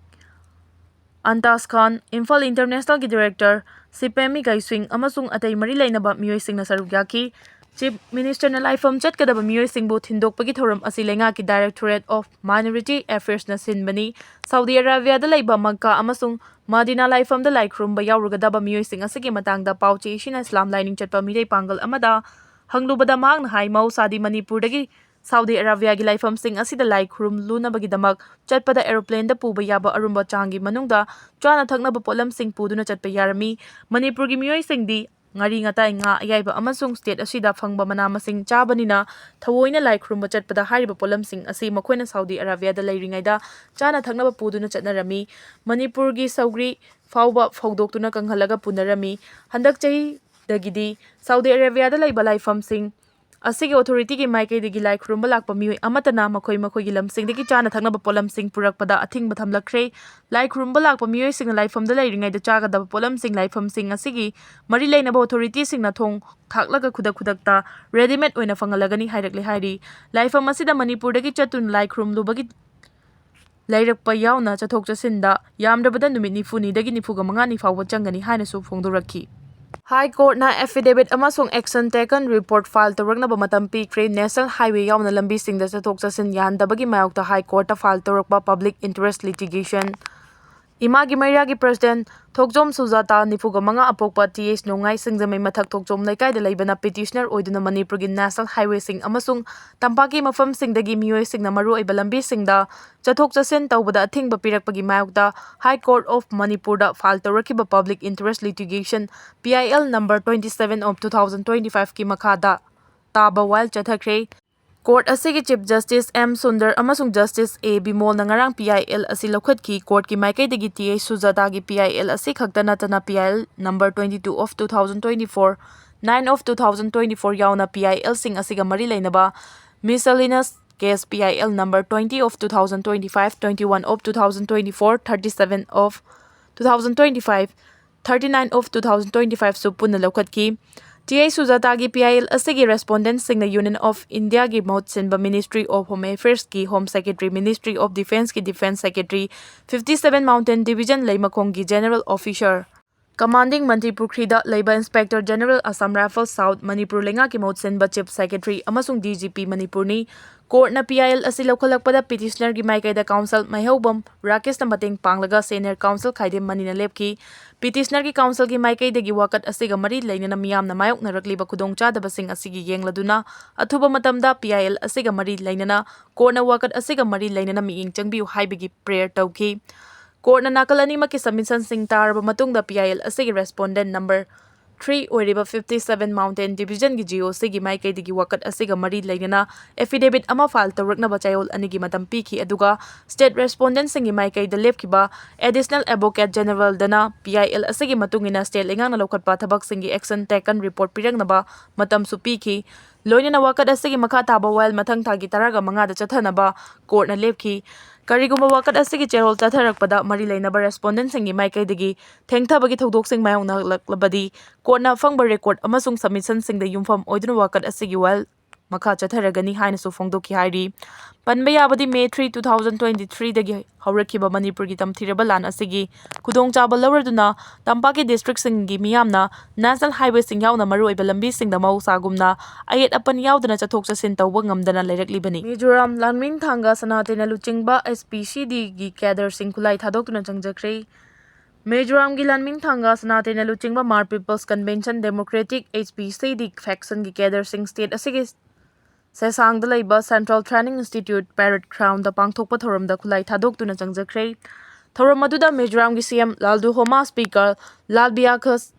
Antaz Khan, Imphal ꯏꯟꯇꯔꯅꯦꯁꯅꯦꯜꯒꯤ ꯗꯤꯔꯦꯛꯇꯔ ꯁꯤꯄꯦꯃꯤ ꯒꯥꯏꯁꯨꯏꯡ ꯑꯃꯁꯨꯡ ꯑꯇꯩ ꯃꯔꯤ ꯂꯩꯅꯕ ꯃꯤꯑꯣꯏꯁꯤꯡꯅ ꯁꯔꯨꯛ ꯌꯥꯈꯤ꯫ Chief Minister ꯅ ꯂꯥꯏꯐꯝ ꯆꯠꯀꯗꯕ ꯃꯤꯑꯣꯏꯁꯤꯡꯕꯨ ꯊꯤꯟꯗꯣꯛꯄꯒꯤ ꯊꯧꯔꯝ ꯑꯁꯤ ꯂꯩꯉꯥꯛꯀꯤ Directorate of Minority Affairs ꯅ ꯁꯤꯟꯕꯅꯤ꯫ ꯁꯥꯎꯗꯤ ꯑꯔꯥꯕꯤꯌꯥꯗ ꯂꯩꯕ ꯃꯛꯀꯥ ꯑꯃꯁꯨꯡ ꯃꯗꯤꯅꯥ ꯂꯥꯏꯐꯝꯗ ꯂꯥꯏ ꯈꯨꯔꯨꯝꯕ ꯌꯥꯎꯔꯨꯒꯗꯕ ꯃꯤꯑꯣꯏꯁꯤꯡ ꯑꯁꯤꯒꯤ ꯃꯇꯥꯡꯗ ꯄꯥꯎ ꯆꯦ ꯏꯁꯤꯅ ꯏꯁꯂꯥꯝ ꯂꯥꯏꯅꯤꯡ ꯆꯠꯄ ꯃꯤꯑꯣꯏ ꯄꯥꯡꯒꯜ ꯑꯃꯗ ꯍꯪꯂꯨꯕꯗ, ꯃꯍꯥꯛꯅ ꯍꯥꯏ, ꯃꯍꯧꯁꯥꯗꯤ ꯃꯅꯤꯄꯨꯔꯗꯒꯤ ꯁꯥꯎꯗꯤ ꯑꯔꯥꯕꯤꯌꯥꯒꯤ ꯂꯥꯏꯐꯝꯁꯤꯡ ꯑꯁꯤꯗ ꯂꯥꯏ ꯈꯨꯔꯨꯝꯂꯨꯅꯕꯒꯤꯗꯃꯛ ꯆꯠꯄꯗ aeroplane ꯗ ꯄꯨꯕ ꯌꯥꯕ ꯑꯔꯨꯝꯕ ꯆꯥꯡꯒꯤ ꯃꯅꯨꯡꯗ ꯆꯥꯅ ꯊꯛꯅꯕ ꯄꯣꯠꯂꯝꯁꯤꯡ ꯄꯨꯗꯨꯅ ꯆꯠꯄ ꯌꯥꯔꯝꯃꯤ꯫ ꯃꯅꯤꯄꯨꯔꯒꯤ ꯃꯤꯑꯣꯏꯁꯤꯡꯗꯤ ꯉꯥꯔꯤ, ꯉꯥꯇꯥꯏ, ꯉꯥ ꯑꯌꯥꯏꯕ ꯑꯃꯁꯨꯡ state ꯑꯁꯤꯗ ꯐꯪꯕ ꯃꯅꯥ ꯃꯁꯤꯡ ꯆꯥꯕꯅꯤꯅ, ꯊꯑꯣꯏꯅ ꯂꯥꯏ ꯈꯨꯔꯨꯝꯕ ꯆꯠꯄꯗ ꯍꯥꯏꯔꯤꯕ ꯄꯣꯠꯂꯝꯁꯤꯡ ꯑꯁꯤ ꯃꯈꯣꯏꯅ ꯁꯥꯎꯗꯤ ꯑꯔꯥꯕꯤꯌꯥꯗ ꯂꯩꯔꯤꯉꯩꯗ ꯆꯥꯅ ꯊꯛꯅꯕ ꯄꯨꯗꯨꯅ ꯆꯠꯅꯔꯝꯃꯤ꯫ ꯃꯅꯤꯄꯨꯔꯒꯤ ꯁꯧꯒ꯭ꯔꯤ ꯐꯥꯎꯕ ꯐꯧꯗꯣꯛꯇꯨꯅ ꯀꯪꯍꯜꯂꯒ ꯄꯨꯅꯔꯝꯃꯤ꯫ ꯍꯟꯗꯛ ꯆꯍꯤꯗꯒꯤꯗꯤ ꯁꯥꯎꯗꯤ ꯑꯔꯥꯕꯤꯌꯥꯗ ꯂꯩꯕ ꯂꯥꯏꯐꯝꯁꯤꯡ ꯑꯁꯤꯒꯤ authority ꯒꯤ ꯃꯥꯏꯀꯩꯗꯒꯤ ꯂꯥꯏ ꯈꯨꯔꯨꯝꯕ ꯂꯥꯛꯄ ꯃꯤꯑꯣꯏ ꯑꯃꯠꯇꯅ ꯃꯈꯣꯏ ꯃꯈꯣꯏꯒꯤ ꯂꯝꯁꯤꯡꯗꯒꯤ ꯆꯥꯅ ꯊꯛꯅꯕ ꯄꯣꯠꯂꯝꯁꯤꯡ ꯄꯨꯔꯛꯄꯗ ꯑꯊꯤꯡꯕ ꯊꯝꯂꯛꯈ꯭ꯔꯦ꯫ ꯂꯥꯏ ꯈꯨꯔꯨꯝꯕ ꯂꯥꯛꯄ ꯃꯤꯑꯣꯏꯁꯤꯡꯅ ꯂꯥꯏꯐꯝꯗ ꯂꯩꯔꯤꯉꯩꯗ ꯆꯥꯒꯗꯕ ꯄꯣꯠꯂꯝꯁꯤꯡ ꯂꯥꯏꯐꯝꯁꯤꯡ ꯑꯁꯤꯒꯤ ꯃꯔꯤ ꯂꯩꯅꯕ authority ꯁꯤꯡꯅ ꯊꯣꯡ ꯊꯥꯛꯂꯒ ꯈꯨꯗꯛ ꯈꯨꯗꯛꯇ readymade ꯑꯣꯏꯅ ꯐꯪꯍꯜꯂꯒꯅꯤ ꯍꯥꯏꯔꯛꯂꯦ ꯍꯥꯏꯔꯤ꯫ ꯂꯥꯏꯐꯝ ꯑꯁꯤꯗ ꯃꯅꯤꯄꯨꯔꯗꯒꯤ ꯆꯠꯇꯨꯅ ꯂꯥꯏ ꯈꯨꯔꯨꯝꯂꯨꯕꯒꯤ ꯂꯩꯔꯛꯄ ꯌꯥꯎꯅ ꯆꯠꯊꯣꯛ ꯆꯠꯁꯤꯟꯗ ꯌꯥꯝꯗ꯭ꯔꯕꯗ ꯅꯨꯃꯤꯠ ꯅꯤꯐꯨꯅꯤꯗꯒꯤ ꯅꯤꯐꯨꯒ ꯃꯉꯥꯅꯤ ꯐꯥꯎꯕ ꯆꯪꯒꯅꯤ ꯍꯥꯏꯅꯁꯨ ꯐꯣꯡꯗꯣꯔꯛꯈꯤ꯫ High Court ꯅ affidavit ꯑꯃꯁꯨꯡ action taken report file ꯇꯧꯔꯛꯅꯕ ꯃꯇꯝ ꯄꯤꯈ꯭ꯔꯦ꯫ National Highway ꯌꯥꯎꯅ ꯂꯝꯕꯤꯁꯤꯡꯗ ꯆꯠꯊꯣꯛ ꯆꯠꯁꯤꯟ ꯌꯥꯍꯟꯗꯕꯒꯤ ꯃꯥꯌꯣꯛꯇ High Court ꯇ file ꯇꯧꯔꯛꯄ public interest litigation꯫ ꯏꯃꯥꯒꯤ ꯃꯩꯔꯥꯒꯤ President ꯊꯣꯛꯆꯣꯝ ꯁꯨꯖꯥꯇꯥ, ꯅꯤꯐꯨꯒ ꯃꯉꯥ ꯑꯄꯣꯛꯄ, ꯇꯤ ꯑꯩꯆ ꯅꯣꯡꯉꯥꯏ, ꯁꯤꯡꯖꯃꯩ ꯃꯊꯛ ꯊꯣꯛꯆꯣꯝ ꯂꯩꯀꯥꯏꯗ ꯂꯩꯕꯅ petitioner ꯑꯣꯏꯗꯨꯅ ꯃꯅꯤꯄꯨꯔꯒꯤ national highway ꯁꯤꯡ ꯑꯃꯁꯨꯡ ꯇꯝꯄꯥꯛꯀꯤ ꯃꯐꯝꯁꯤꯡꯗꯒꯤ ꯃꯤꯑꯣꯏꯁꯤꯡꯅ ꯃꯔꯨꯑꯣꯏꯕ ꯂꯝꯕꯤꯁꯤꯡꯗ ꯆꯠꯊꯣꯛ ꯆꯠꯁꯤꯟ ꯇꯧꯕꯗ ꯑꯊꯤꯡꯕ ꯄꯤꯔꯛꯄꯒꯤ ꯃꯥꯌꯣꯛꯇ High Court of ꯃꯅꯤꯄꯨꯔꯗ file ꯇꯧꯔꯛꯈꯤꯕ public interest litigation, P I L number twenty seven of two thousand twenty five ꯀꯤ ꯃꯈꯥꯗ ꯇꯥꯕ ꯋꯥꯌꯦꯜ ꯆꯠꯊꯈ꯭ꯔꯦ꯫ Court ꯑꯁꯤꯒꯤ Chief Justice M ꯁꯨꯟꯗꯔ ꯑꯃꯁꯨꯡ Justice A ꯕꯤꯃꯣꯜꯅ ꯉꯔꯥꯡ P I L ꯑꯁꯤ ꯂꯧꯈꯠꯈꯤ꯫ Court ꯀꯤ ꯃꯥꯏꯀꯩꯗꯒꯤ ꯇꯤ ꯑꯩꯆ ꯁꯨꯖꯥꯇꯥꯒꯤ P I L ꯑꯁꯤ ꯈꯛꯇ ꯅꯠꯇꯅ P I L number twenty two of two thousand twenty four, nine of two thousand twenty four ꯌꯥꯎꯅ P I L ꯁꯤꯡ ꯑꯁꯤꯒ ꯃꯔꯤ ꯂꯩꯅꯕ miscellaneous case P I L number twenty of two thousand twenty five, twenty one of two thousand twenty four, thirty seven of two thousand twenty-five, thirty-nine of two thousand twenty-five ꯁꯨ ꯄꯨꯟꯅ ꯂꯧꯈꯠꯈꯤ꯫ T H ꯁꯨꯖꯥꯇꯥꯒꯤ P I L ꯑꯁꯤꯒꯤ respondent ꯁꯤꯡꯅ Union of India ꯒꯤ ꯃꯍꯨꯠ ꯁꯤꯟꯕ Ministry of Home Affairs ꯀꯤ Home Secretary, Ministry of Defence ꯀꯤ Defence Secretary, fifty seven Mountain Division ꯂꯩꯃꯈꯣꯡꯒꯤ General Officer, Commanding ꯃꯟꯇ꯭ꯔꯤ ꯄꯨꯈ꯭ꯔꯤꯗ ꯂꯩꯕ Inspector General Assam Rifles South Manipur ꯂꯩꯉꯥꯛꯀꯤ ꯃꯍꯨꯠ ꯁꯤꯟꯕ Chief Secretary ꯑꯃꯁꯨꯡ D G P ꯃꯅꯤꯄꯨꯔꯅꯤ꯫ Court ꯅ P I L ꯑꯁꯤ ꯂꯧꯈꯠꯂꯛꯄꯗ petitioner ꯒꯤ ꯃꯥꯏꯀꯩꯗ counsel ꯃꯩꯍꯧꯕꯝ ꯔꯥꯀꯦꯁꯅ ꯃꯇꯦꯡ ꯄꯥꯡꯂꯒ senior counsel ꯈꯥꯏꯗꯦꯝ ꯃꯅꯤꯅ ꯂꯦꯞꯈꯤ꯫ Petitioner ꯒꯤ counsel ꯒꯤ ꯃꯥꯏꯀꯩꯗꯒꯤ ꯋꯥꯀꯠ ꯑꯁꯤꯒ ꯃꯔꯤ ꯂꯩꯅꯅ ꯃꯤꯌꯥꯝꯅ ꯃꯥꯌꯣꯛꯅꯔꯛꯂꯤꯕ ꯈꯨꯗꯣꯡꯆꯥꯗꯕꯁꯤꯡ ꯑꯁꯤꯒꯤ ꯌꯦꯡꯂꯗꯨꯅ ꯑꯊꯨꯕ ꯃꯇꯝꯗ P I L ꯑꯁꯤꯒ ꯃꯔꯤ ꯂꯩꯅꯅ court ꯅ ꯋꯥꯀꯠ ꯑꯁꯤꯒ ꯃꯔꯤ ꯂꯩꯅꯅ ꯃꯤꯠꯌꯦꯡ ꯆꯪꯕꯤꯌꯨ ꯍꯥꯏꯕꯒꯤ prayer ꯇꯧꯈꯤ꯫ Court ꯅ ꯅꯥꯀꯜ ꯑꯅꯤꯃꯛꯀꯤ submission ꯁꯤꯡ ꯇꯥꯔꯕ ꯃꯇꯨꯡꯗ P I L ꯑꯁꯤꯒꯤ respondent number three ꯑꯣꯏꯔꯤꯕ fifty seven Mountain Division ꯒꯤ G O C ꯒꯤ ꯃꯥꯏꯀꯩꯗꯒꯤ ꯋꯥꯀꯠ ꯑꯁꯤꯒ ꯃꯔꯤ ꯂꯩꯅꯅ affidavit ꯑꯃ file ꯇꯧꯔꯛꯅꯕ ꯆꯌꯣꯜ ꯑꯅꯤꯒꯤ ꯃꯇꯝ ꯄꯤꯈꯤ, ꯑꯗꯨꯒ state respondent ꯁꯤꯡꯒꯤ ꯃꯥꯏꯀꯩꯗ ꯂꯦꯞꯈꯤꯕ Additional Advocate General ꯗꯅ P I L ꯑꯁꯤꯒꯤ ꯃꯇꯨꯡ ꯏꯟꯅ state ꯂꯩꯉꯥꯛꯅ ꯂꯧꯈꯠꯄ ꯊꯕꯛꯁꯤꯡꯒꯤ action taken report ꯄꯤꯔꯛꯅꯕ ꯃꯇꯝꯁꯨ ꯄꯤꯈꯤ꯫ ꯂꯣꯏꯅꯅ ꯋꯥꯀꯠ ꯑꯁꯤꯒꯤ ꯃꯈꯥ ꯇꯥꯕ ꯋꯥꯌꯦꯜ ꯃꯊꯪ ꯊꯥꯒꯤ ꯇꯔꯥꯒ ꯃꯉꯥꯗ ꯆꯠꯊꯅꯕ court ꯅ ꯂꯦꯞꯈꯤ꯫ ꯀꯔꯤꯒꯨꯝꯕ ꯋꯥꯀꯠ ꯑꯁꯤꯒꯤ ꯆꯦꯔꯣꯜ ꯆꯠꯊꯔꯛꯄꯗ ꯃꯔꯤ ꯂꯩꯅꯕ respondent ꯁꯤꯡꯒꯤ ꯃꯥꯏꯀꯩꯗꯒꯤ ꯊꯦꯡꯊꯕꯒꯤ ꯊꯧꯗꯣꯛꯁꯤꯡ ꯃꯥꯌꯣꯛꯅꯔꯛꯂꯕꯗꯤ, court ꯅ ꯑꯐꯪꯕ record ꯑꯃꯁꯨꯡ submission ꯁꯤꯡꯗ ꯌꯨꯝꯐꯝ ꯑꯣꯏꯗꯨꯅ ꯋꯥꯀꯠ ꯑꯁꯤꯒꯤ ꯋꯥꯌꯦꯜ ꯃꯈꯥ ꯆꯠꯊꯔꯒꯅꯤ ꯍꯥꯏꯅꯁꯨ ꯐꯣꯡꯗꯣꯛꯈꯤ ꯍꯥꯏꯔꯤ꯫ ꯄꯟꯕ ꯌꯥꯕꯗꯤ, May three, two thousand twenty-three ꯗꯒꯤ ꯍꯧꯔꯛꯈꯤꯕ ꯃꯅꯤꯄꯨꯔꯒꯤ ꯇꯝꯊꯤꯔꯕ ꯂꯥꯟ ꯑꯁꯤꯒꯤ ꯈꯨꯗꯣꯡꯆꯥꯕ ꯂꯧꯔꯗꯨꯅ ꯇꯝꯄꯥꯛꯀꯤ district ꯁꯤꯡꯒꯤ ꯃꯤꯌꯥꯝꯅ national highway ꯁꯤꯡ ꯌꯥꯎꯅ ꯃꯔꯨꯑꯣꯏꯕ ꯂꯝꯕꯤꯁꯤꯡꯗ ꯃꯍꯧꯁꯥꯒꯨꯝꯅ ꯑꯌꯦꯠ ꯑꯄꯟ ꯌꯥꯎꯗꯅ ꯆꯠꯊꯣꯛ ꯆꯠꯁꯤꯟ ꯇꯧꯕ ꯉꯝꯗꯅ ꯂꯩꯔꯛꯂꯤꯕꯅꯤ꯫ ꯃꯤꯖꯣꯔꯥꯝ ꯂꯥꯟꯃꯤꯡ ꯊꯥꯡꯒ ꯁꯅꯥꯇꯦꯅ ꯂꯨꯆꯤꯡꯕ H P C D ꯒꯤ cadre ꯁꯤꯡ ꯈꯨꯠꯂꯥꯏ ꯊꯥꯗꯣꯛꯇꯨꯅ ꯆꯪꯖꯈ꯭ꯔꯦ꯫ ꯃꯤꯖꯣꯔꯥꯝꯒꯤ ꯂꯥꯟꯃꯤꯡ ꯊꯥꯡꯒ ꯁꯅꯥꯇꯦꯅ ꯂꯨꯆꯤꯡꯕ Hmar People's Convention Democratic, H P C D, faction ꯒꯤ cadre ꯁꯤꯡ state ꯑꯁꯤꯒꯤ ꯁꯦꯁꯥꯡꯗ ꯂꯩꯕ Central Training Institute Parade Ground ꯗ ꯄꯥꯡꯊꯣꯛꯄ ꯊꯧꯔꯝꯗ ꯈꯨꯠꯂꯥꯏ ꯊꯥꯗꯣꯛꯇꯨꯅ ꯆꯪꯖꯈ꯭ꯔꯦ꯫ ꯊꯧꯔꯝ ꯑꯗꯨꯗ ꯃꯤꯖꯣꯔꯥꯝꯒꯤ C M ꯂꯥꯜꯗꯨꯍꯣꯃꯥ, Speaker ꯂꯥꯜ ꯕꯤꯌꯥꯈꯁ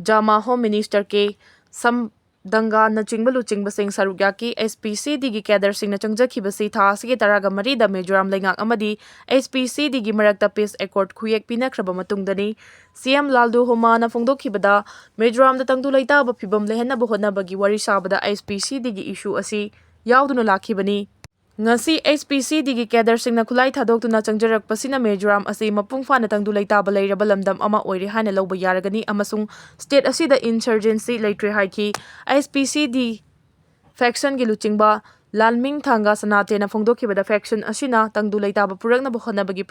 ꯖꯥꯃꯥ, Home Minister K ꯁꯝꯗꯪꯒꯥꯅꯆꯤꯡꯕ ꯂꯨꯆꯤꯡꯕꯁꯤꯡ ꯁꯔꯨꯛ ꯌꯥꯈꯤ꯫ H P C D ꯒꯤ cadre ꯁꯤꯡꯅ ꯆꯪꯖꯈꯤꯕꯁꯤ ꯊꯥ ꯑꯁꯤꯒꯤ ꯇꯔꯥꯒ ꯃꯔꯤꯗ ꯃꯤꯖꯣꯔꯥꯝ ꯂꯩꯉꯥꯛ ꯑꯃꯗꯤ H P C D ꯒꯤ ꯃꯔꯛꯇ peace accord ꯈꯨꯌꯦꯛ ꯄꯤꯅꯈ꯭ꯔꯕ ꯃꯇꯨꯡꯗꯅꯤ꯫ C M ꯂꯥꯜꯗꯨꯍꯣꯃꯥꯅ ꯐꯣꯡꯗꯣꯛꯈꯤꯕꯗ, ꯃꯤꯖꯣꯔꯥꯝꯗ ꯇꯪꯗꯨ ꯂꯩꯇꯥꯕ ꯐꯤꯚꯝ ꯂꯩꯍꯟꯅꯕ ꯍꯣꯠꯅꯕꯒꯤ ꯋꯥꯔꯤ ꯁꯥꯕꯗ H P C D ꯒꯤ issue ꯑꯁꯤ ꯌꯥꯎꯗꯨꯅ ꯂꯥꯛꯈꯤꯕꯅꯤ꯫ ꯉꯁꯤ H P C Dꯒꯤ cadreꯁꯤꯡꯅ ꯈꯨꯠꯂꯥꯏ ꯊꯥꯗꯣꯛꯇꯨꯅ ꯆꯪꯖꯔꯛꯄꯁꯤꯅ ꯃꯤꯖꯣꯔꯥꯝ ꯑꯁꯤ ꯃꯄꯨꯡ ꯐꯥꯅ ꯇꯪꯗꯨ ꯂꯩꯇꯥꯕ ꯂꯩꯔꯕ ꯂꯝꯗꯝ ꯑꯃ ꯑꯣꯏꯔꯦ ꯍꯥꯏꯅ ꯂꯧꯕ ꯌꯥꯔꯒꯅꯤ ꯑꯃꯁꯨꯡ state ꯑꯁꯤꯗ insurgency ꯂꯩꯇ꯭ꯔꯦ ꯍꯥꯏꯈꯤ꯫ H P C D factionꯒꯤ ꯂꯨꯆꯤꯡꯕ ꯂꯥꯜꯃꯤꯡ ꯊꯥꯡꯒ ꯁꯅꯥꯇꯦꯅ ꯐꯣꯡꯗꯣꯛꯈꯤꯕꯗ, faction ꯑꯁꯤꯅ ꯇꯪꯗꯨ ꯂꯩꯇꯥꯕ ꯄꯨꯔꯛꯅꯕ ꯍꯣꯠꯅꯕꯒꯤ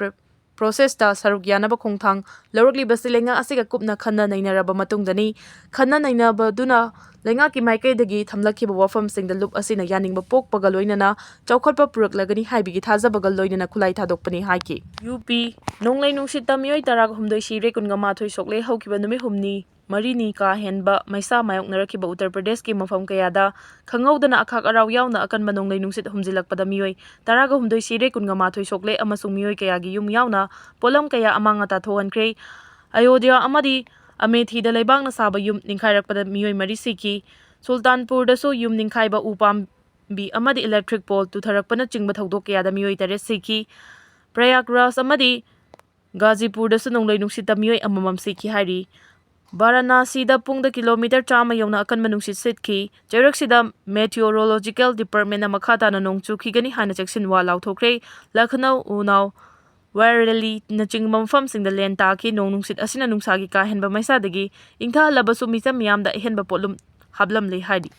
processꯇ ꯁꯔꯨꯛ ꯌꯥꯅꯕ ꯈꯣꯡꯊꯥꯡ ꯂꯧꯔꯛꯂꯤꯕꯁꯤ ꯂꯩꯉꯥꯛ ꯑꯁꯤꯒ ꯀꯨꯞꯅ ꯈꯟꯅ ꯅꯩꯅꯔꯕ ꯃꯇꯨꯡꯗꯅꯤ꯫ ꯈꯟꯅ ꯅꯩꯅꯕꯗꯨꯅ ꯂꯩꯉꯥꯛꯀꯤ ꯃꯥꯏꯀꯩꯗꯒꯤ ꯊꯝꯂꯛꯈꯤꯕ ꯋꯥꯐꯝꯁꯤꯡꯗ ꯂꯨꯞ ꯑꯁꯤꯅ ꯌꯥꯅꯤꯡꯕ ꯄꯣꯛꯄꯒ ꯂꯣꯏꯅꯅ ꯆꯥꯎꯈꯠꯄ ꯄꯨꯔꯛꯂꯒꯅꯤ ꯍꯥꯏꯕꯒꯤ ꯊꯥꯖꯕꯒ ꯂꯣꯏꯅꯅ ꯈꯨꯠꯂꯥꯏ ꯊꯥꯗꯣꯛꯄꯅꯤ ꯍꯥꯏꯈꯤ꯫ ꯌꯨ ꯄꯤ ꯅꯣꯡꯂꯩ ꯅꯨꯡꯁꯤꯠꯇ ꯃꯤꯑꯣꯏ ꯇꯔꯥꯍꯨꯝꯗꯣꯏ ꯁꯤꯔꯦ, ꯀꯨꯟꯃꯉꯥ ꯁꯣꯛꯂꯦ꯫ ꯍꯧꯈꯤꯕ ꯅꯨꯃꯤꯠ ꯍꯨꯝꯅꯤ ꯃꯔꯤꯅꯤ ꯀꯥ ꯍꯦꯟꯕ ꯃꯩꯁꯥ ꯃꯥꯌꯣꯛꯅꯔꯛꯈꯤꯕ ꯎꯠꯇꯔ ꯄ꯭ꯔꯗꯦꯁꯀꯤ ꯃꯐꯝ ꯀꯌꯥꯗ ꯈꯪꯍꯧꯗꯅ ꯑꯈꯥꯛ ꯑꯔꯥꯎ ꯌꯥꯎꯅ ꯑꯀꯟꯕ ꯅꯣꯡꯂꯩ ꯅꯨꯡꯁꯤꯠ ꯍꯨꯝꯖꯤꯜꯂꯛꯄꯗ ꯃꯤꯑꯣꯏ ꯇꯔꯥꯒ ꯍꯨꯝꯗꯣꯏ ꯁꯤꯔꯦ, ꯀꯨꯟꯒ ꯃꯥꯊꯣꯏ ꯁꯣꯛꯂꯦ ꯑꯃꯁꯨꯡ ꯃꯤꯑꯣꯏ ꯀꯌꯥꯒꯤ ꯌꯨꯝ ꯌꯥꯎꯅ ꯄꯣꯠꯂꯝ ꯀꯌꯥ ꯑꯃꯥꯡ ꯑꯇꯥ ꯊꯣꯛꯍꯟꯈ꯭ꯔꯦ꯫ ꯑꯌꯣꯙ꯭ꯌꯥ ꯑꯃꯗꯤ ꯑꯃꯦꯊꯤꯗ ꯂꯩꯕꯥꯛꯅ ꯁꯥꯕ ꯌꯨꯝ ꯅꯤꯡꯈꯥꯏꯔꯛꯄꯗ ꯃꯤꯑꯣꯏ ꯃꯔꯤ ꯁꯤꯈꯤ꯫ ꯁꯨꯜꯇꯥꯟꯄꯨꯔꯗꯁꯨ ꯌꯨꯝ ꯅꯤꯡꯈꯥꯏꯕ, ꯎ ꯄꯥꯝꯕꯤ ꯑꯃꯗꯤ electric pole ꯇꯨꯊꯔꯛꯄꯅꯆꯤꯡꯕ ꯊꯧꯗꯣꯛ ꯀꯌꯥꯗ ꯃꯤꯑꯣꯏ ꯇꯔꯦꯠ ꯁꯤꯈꯤ꯫ ꯄ꯭ꯔꯌꯥꯒꯔꯥꯖ ꯑꯃꯗꯤ ꯒꯥꯖꯤꯄꯨꯔꯗꯁꯨ ꯅꯣꯡꯂꯩ ꯅꯨꯡꯁꯤꯠꯇ ꯃꯤꯑꯣꯏ ꯑꯃꯃꯝ ꯁꯤꯈꯤ ꯍꯥꯏꯔꯤ꯫ ꯚꯥꯔꯥꯅꯥꯁꯤꯗ ꯄꯨꯡꯗ ꯀꯤꯂꯣꯃꯤꯇꯔ ꯆꯥꯝꯃ ꯌꯧꯅ ꯑꯀꯟꯕ ꯅꯨꯡꯁꯤꯠ ꯁꯤꯠꯈꯤ꯫ ꯆꯩꯔꯛꯁꯤꯗ Meteorological Departmentꯅ ꯃꯈꯥ ꯇꯥꯅ ꯅꯣꯡ ꯆꯨꯈꯤꯒꯅꯤ ꯍꯥꯏꯅ ꯆꯦꯛꯁꯤꯟꯋꯥ ꯂꯥꯎꯊꯣꯛꯈ꯭ꯔꯦ꯫ ꯂꯈꯅꯧ, ꯎꯅꯥꯎ, ꯋꯥꯔꯦꯂꯤꯅꯆꯤꯡꯕ ꯃꯐꯝꯁꯤꯡꯗ ꯂꯦꯟ ꯇꯥꯈꯤ꯫ ꯅꯣꯡ ꯅꯨꯡꯁꯤꯠ ꯑꯁꯤꯅ ꯅꯨꯡꯁꯥꯒꯤ ꯀꯥ ꯍꯦꯟꯕ ꯃꯩꯁꯥꯗꯒꯤ ꯏꯪꯊꯍꯜꯂꯕꯁꯨ ꯃꯤꯆꯝ ꯃꯤꯌꯥꯝꯗ ꯑꯍꯦꯟꯕ ꯄꯣꯠꯂꯨꯝ ꯍꯥꯞꯂꯝꯂꯦ ꯍꯥꯏꯔꯤ꯫